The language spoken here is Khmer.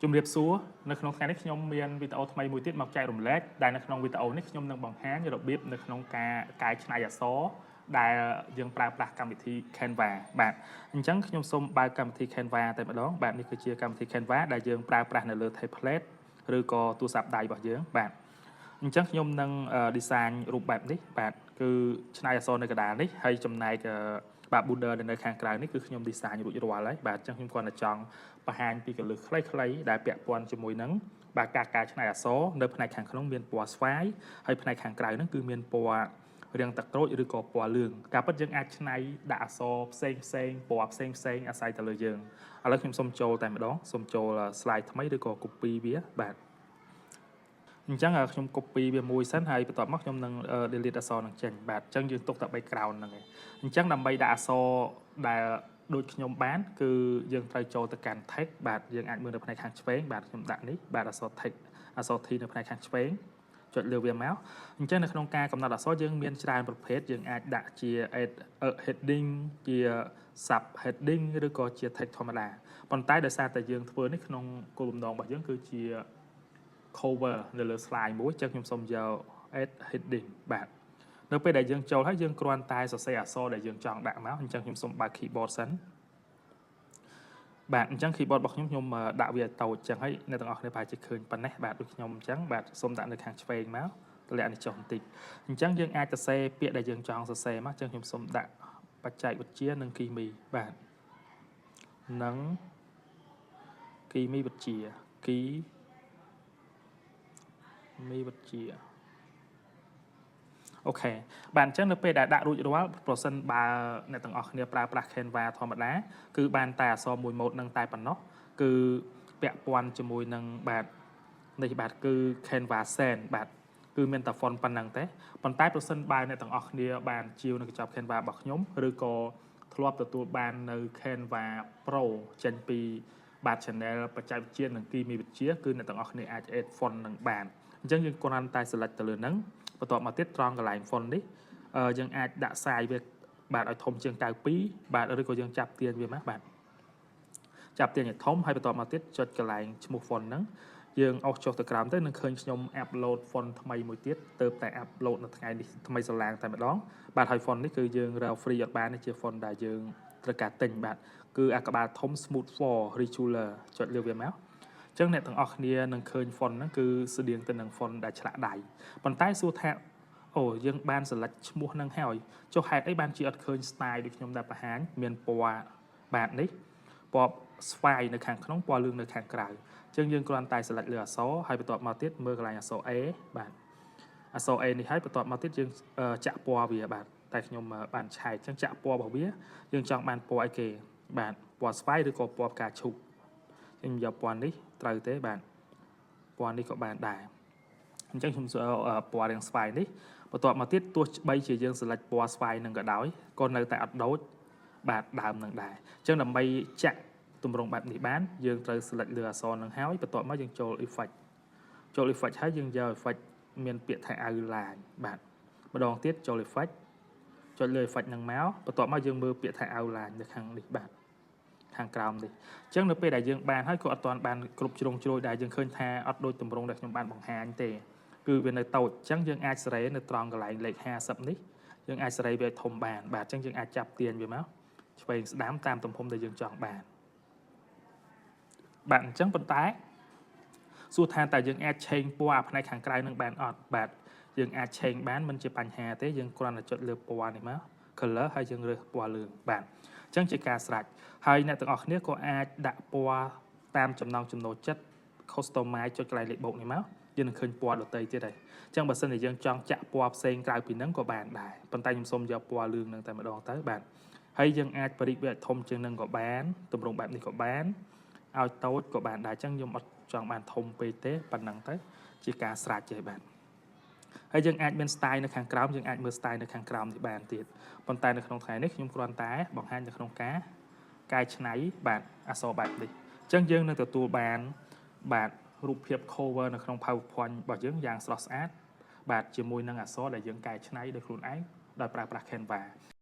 ជំរាបសួរនៅក្នុងថ្ងៃនេះខ្ញុំមានវីដេអូថ្មីមួយទៀតមកចែករំលែកដែលនៅក្នុងវីដេអូនេះខ្ញុំនឹងបង្ហាញរបៀបនៅក្នុងការកែច្នៃអក្សរដែលយើងប្រើប្រាស់កម្មវិធី Canva បាទអញ្ចឹងខ្ញុំសូមបើកកម្មវិធី Canva តែម្ដងបាទនេះគឺជាកម្មវិធី Canva ដែលយើងប្រើប្រាស់នៅលើ tablet ឬក៏ទូរស័ព្ទដៃរបស់យើងបាទអញ្ចឹងខ្ញុំនឹង design រូបបែបនេះបាទគឺច្នៃអក្សរនៅកណ្ដាលនេះហើយចំណែកបាទ border ដែលនៅខាងក្រៅនេះគឺខ្ញុំ design រួចរាល់ហើយបាទអញ្ចឹងខ្ញុំគ្រាន់តែចង់បង្ហាញពីគន្លឹះខ្លីៗដែលពាក់ព័ន្ធជាមួយនឹងបាទការកែច្នៃអក្សរនៅផ្នែកខាងក្នុងមានពណ៌ស្វាយហើយផ្នែកខាងក្រៅហ្នឹងគឺមានពណ៌រាងទឹកក្រូចឬក៏ពណ៌លឿងការពិតយើងអាចច្នៃដាក់អក្សរផ្សេងផ្សេងពណ៌ផ្សេងផ្សេងអាស្រ័យទៅលើយើងឥឡូវខ្ញុំសូមចូលតែម្ដងសូមចូល slide ថ្មីឬក៏ copy វាបាទអញ្ចឹងខ្ញុំ copy វាមួយសិនហើយបន្ទាប់មកខ្ញុំនឹង delete អក្សរនឹងចេញបាទអញ្ចឹងយើងទុកតែ background ហ្នឹងឯងអញ្ចឹងដើម្បីដាក់អក្សរដែលដូចខ្ញុំបានគឺយើងត្រូវចូលទៅកាន់ text បាទយើងអាចមើលនៅផ្នែកខាងឆ្វេងបាទខ្ញុំដាក់នេះបាទអក្សរ text អក្សរ T នៅផ្នែកខាងឆ្វេងចុចលើវាមកអញ្ចឹងនៅក្នុងការកំណត់អក្សរយើងមានច្រើនប្រភេទយើងអាចដាក់ជា heading ជា sub heading ឬក៏ជា text ធម្មតាប៉ុន្តែដោយសារតែយើងធ្វើនេះក្នុងគោលបំណងរបស់យើងគឺជា cover នៅលើ slide មួយអញ្ចឹងខ្ញុំសូមយក add heading បាទនៅពេលដែលយើងចូលហើយយើងគ្រាន់តែសរសេរអក្សរដែលយើងចង់ដាក់មកអញ្ចឹងខ្ញុំសូមបើក keyboard សិនបាទអញ្ចឹង keyboard របស់ខ្ញុំខ្ញុំដាក់វាឲ្យតូចអញ្ចឹងហើយអ្នកទាំងអស់គ្នាប្រហែលជាឃើញប៉ុណ្ណេះបាទដូចខ្ញុំអញ្ចឹងបាទសូមដាក់នៅខាងឆ្វេងមកតម្លាក់នេះចុះបន្តិចអញ្ចឹងយើងអាចសរសេរពាក្យដែលយើងចង់សរសេរមកអញ្ចឹងខ្ញុំសូមដាក់បច្ចេកវិទ្យានិងគីមីបាទនិងគីមីវិទ្យាគីមីវិទ្យាOK បាទអញ្ចឹងនៅពេលដែលដាក់រួចរាល់ប្រសិនបើអ្នកទាំងអស់គ្នាប្រើប្រាស់ Canva ធម្មតាគឺបានតែអក្សរមួយម៉ូដនឹងតែប៉ុណ្ណោះគឺពាក់ព័ន្ធជាមួយនឹងបាទនេះបាទគឺ Canva Sans បាទគឺមានតែ font ប៉ុណ្ណឹងទេប៉ុន្តែប្រសិនបើអ្នកទាំងអស់គ្នាបានជាវនៅកញ្ចប់ Canva របស់ខ្ញុំឬក៏ធ្លាប់ទទួលបាននៅ Canva Pro ចេញពីបាទ channel បច្ចេកវិទ្យានិងគីមីវិទ្យាគឺអ្នកទាំងអស់គ្នាអាច add font នឹងបានអញ្ចឹងយើងគ្រាន់តែ select ទៅលើហ្នឹងបន្ទាប់មកទៀតត្រង់កន្លែង font នេះយើងអាចដាក់ size វាបាទឲ្យធំជាង92បាទឬក៏យើងចាប់ទាញវាមកបាទចាប់ទាញឲ្យធំហើយបន្ទាប់មកទៀតចុចកន្លែងឈ្មោះ font ហ្នឹងយើងអស់ចុះទៅក្រោមទៅនឹងឃើញខ្ញុំ upload font ថ្មីមួយទៀតទៅតែ upload នៅថ្ងៃនេះថ្មីស្រឡាងតែម្ដងបាទហើយ font នេះគឺយើងរក free អត់បានទេជា font ដែលយើងត្រូវការទិញបាទគឺអាក្បាលធំ smooth for regular ចុចលើវាមកចឹងអ្នកទាំងអស់គ្នានឹងឃើញ font ហ្នឹងគឺស្តៀងទៅនឹង font ដែលឆ្លាក់ដៃប៉ុន្តែសួរថាអូយើងបាន select ឈ្មោះហ្នឹងហើយចុះហេតុអីបានជាអត់ឃើញ style ដូចខ្ញុំដែលបង្ហាញមានពណ៌បាទនេះពណ៌ស្វាយនៅខាងក្នុងពណ៌លឿងនៅខាងក្រៅអញ្ចឹងយើងគ្រាន់តែ select លើអក្សរហើយបន្ទាប់មកទៀតមើលកន្លែងអក្សរ A បាទអក្សរ A នេះហើយបន្ទាប់មកទៀតយើងចាក់ពណ៌វាបាទតែខ្ញុំបានឆែកអញ្ចឹងចាក់ពណ៌របស់វាយើងចង់បានពណ៌អីគេបាទពណ៌ស្វាយឬក៏ពណ៌ផ្កាឈូកខ្ញុំយកពណ៌នេះត្រូវទេបាទពណ៌នេះក៏បានដែរអញ្ចឹងខ្ញុំពណ៌រាងស្វាយនេះបន្ទាប់មកទៀតទោះបីជាយើង select ពណ៌ស្វាយនឹងក៏ដោយក៏នៅតែអត់ដូចបាទដើមនឹងដែរអញ្ចឹងដើម្បីចាក់ទម្រង់បែបនេះបានយើងត្រូវ select លើអក្សរនឹងហើយបន្ទាប់មកយើងចូល effect ចូល effect ហើយយើងយក effect មានពាក្យថា outline បាទម្ដងទៀតចូល effect ចុចលើ effect នឹងមកបន្ទាប់មកយើងមើលពាក្យថា outline នៅខាងនេះបាទខាងក្រោមនេះអញ្ចឹងនៅពេលដែលយើងបានហើយក៏អត់ទាន់បានគ្រប់ជ្រុងជ្រោយដែរយើងឃើញថាអត់ដូចទម្រង់ដែលខ្ញុំបានបង្ហាញទេគឺវានៅតូចអញ្ចឹងយើងអាចសេរីនៅត្រង់កន្លែងលេខ50នេះយើងអាចសេរីវាឲ្យធំបានបាទអញ្ចឹងយើងអាចចាប់ទាញវាមកឆ្វេងស្ដាំតាមទំហំដែលយើងចង់បានបាទអញ្ចឹងប៉ុន្តែសួរថាតើយើងអាចឆេងពណ៌អាផ្នែកខាងក្រៅនឹងបានអត់បាទយើងអាចឆេងបានមិនជាបញ្ហាទេយើងគ្រាន់តែចុចលើពណ៌នេះមក color ហើយយើងរើសពណ៌លឿងបាទអញ្ចឹងជាការស្រេចហើយអ្នកទាំងអស់គ្នាក៏អាចដាក់ពណ៌តាមចំណង់ចំណូលចិត្ត customize ចុចកន្លែងលេខបូកនេះមកយើងនឹងឃើញពណ៌ដទៃទៀតហើយអញ្ចឹងបើសិនជាយើងចង់ចាក់ពណ៌ផ្សេងក្រៅពីហ្នឹងក៏បានដែរប៉ុន្តែខ្ញុំសូមយកពណ៌លឿងហ្នឹងតែម្ដងទៅបាទហើយយើងអាចបរិវាធំជាងនឹងក៏បានទម្រង់បែបនេះក៏បានឲ្យតូចក៏បានដែរអញ្ចឹងខ្ញុំអត់ចង់បានធំពេកទេប៉ុណ្ណឹងទៅជាការស្រេចទេបាទហើយយើងអាចមាន style នៅខាងក្រោមយើងអាចមើល style នៅខាងក្រោមនេះបានទៀតប៉ុន្តែនៅក្នុងថ្ងៃនេះខ្ញុំគ្រាន់តែបង្ហាញនៅក្នុងការកែច្នៃបាទអក្សរបែបនេះអញ្ចឹងយើងនឹងទទួលបានបាទរូបភាព cover នៅក្នុង PowerPoint របស់យើងយ៉ាងស្រស់ស្អាតបាទជាមួយនឹងអក្សរដែលយើងកែច្នៃដោយខ្លួនឯងដោយប្រើប្រាស់ Canva។